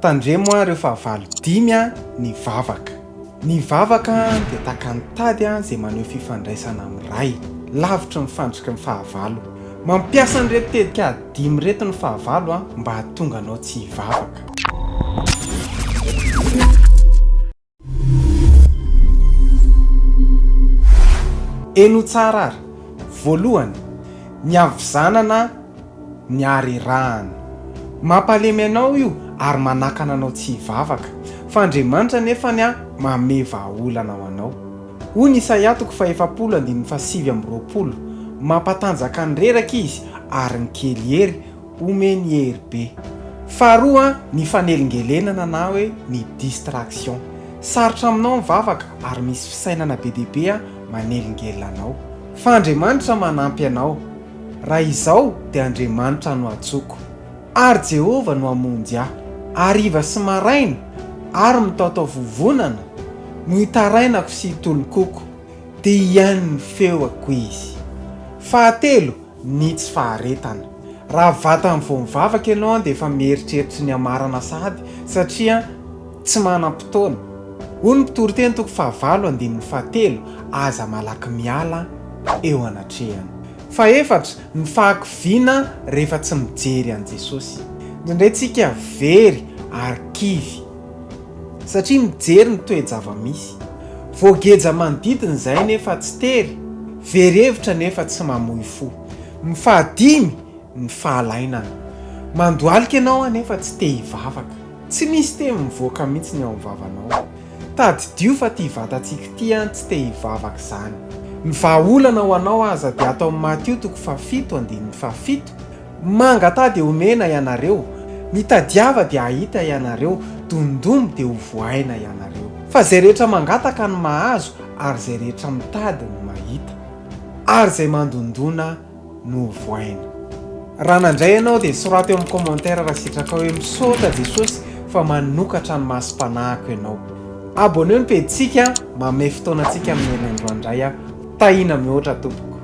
Tandremo ireo fahavalo dimy ny vavaka. Ny vavaka dia tahaka ny tady izay maneho fifandraisana amin'ny Ray, lavitry ny fandriky ny fahavalo. Mampiasa an'ireto tetikady dimy ireto ny fahavalo mba hahatonga anao tsy hivavaka. Henoy tsara ary, voalohany, ny havizanana ny harerahana. Mampalemy anao io ary manakana anao tsy hivavaka. Fa Andriamanitra anefany manome vahaolana ho anao. Hoy ny Isaia toko fahefapolo andininy fahasivy amby roapolo, Mampatanjaka ny reraka Izy ary ny kely hery Omeny hery be. Faharoa, ny fanelingelenana na hoe ny distraction. Sarotra aminao ny vavaka ary misy fisainana be dia be manelingelina anao. Fa Andriamanitra manampy anao. Raha izao dia Andriamanitra no antsoiko. Ary Jehovah no hamonjy ahy. Hariva sy maraina ary mitaotao vovonana no hitarainako sy hitolokoko, dia hihaino ny feoko Izy. Fahatelo, Ny tsy faharetana. Raha vatany vao mivavaka ianao dia efa mieritreritry ny hamarana sahady satria tsy manam-potoana. Hoy ny Mpitoriteny toko fahavalo andininy fahatelo, Aza malaky miala eo anatrehany. Fahefatra, ny fahakiviana rehefa tsy mijery an'i Jesosy. Indraindray tsika very ary kivy. Satria mijery ny toe-java-misy. Voageja manodidina izay nefa tsy tery, very hevitra nefa tsy mamoy fo. Ny fahadimy, ny fahalainana. Mandohalika ianao anefa tsy te hivavaka. Tsy misy teny mivoaka mihitsy ny ao amin'ny vavanao. Tadidio fa ity vatantsika ity an tsy te hivavaka izany. Ny vahaolana ho anao aza dia ato amin'ny Matio toko fahafito andininy fahafito, Mangataha dia homena ianareo, mitadiava dia hahita ianareo, dondomy dia ho vohaina ianareo. Fa izay rehetra mangataka no mahazo, ary izay rehetra mitady no mahita, ary izay mandondona no ho vohaina. Raha nandray ianao dia soraty eo amin'ny commentaire raha sitrakao hoe misaotra Jesosy fa manokatra ny masom-panahiko ianao. Abonneo ny pejintsika, manome fotoana antsika amin'ny herinandro andray aho. Tahiana mihoatra tompoko.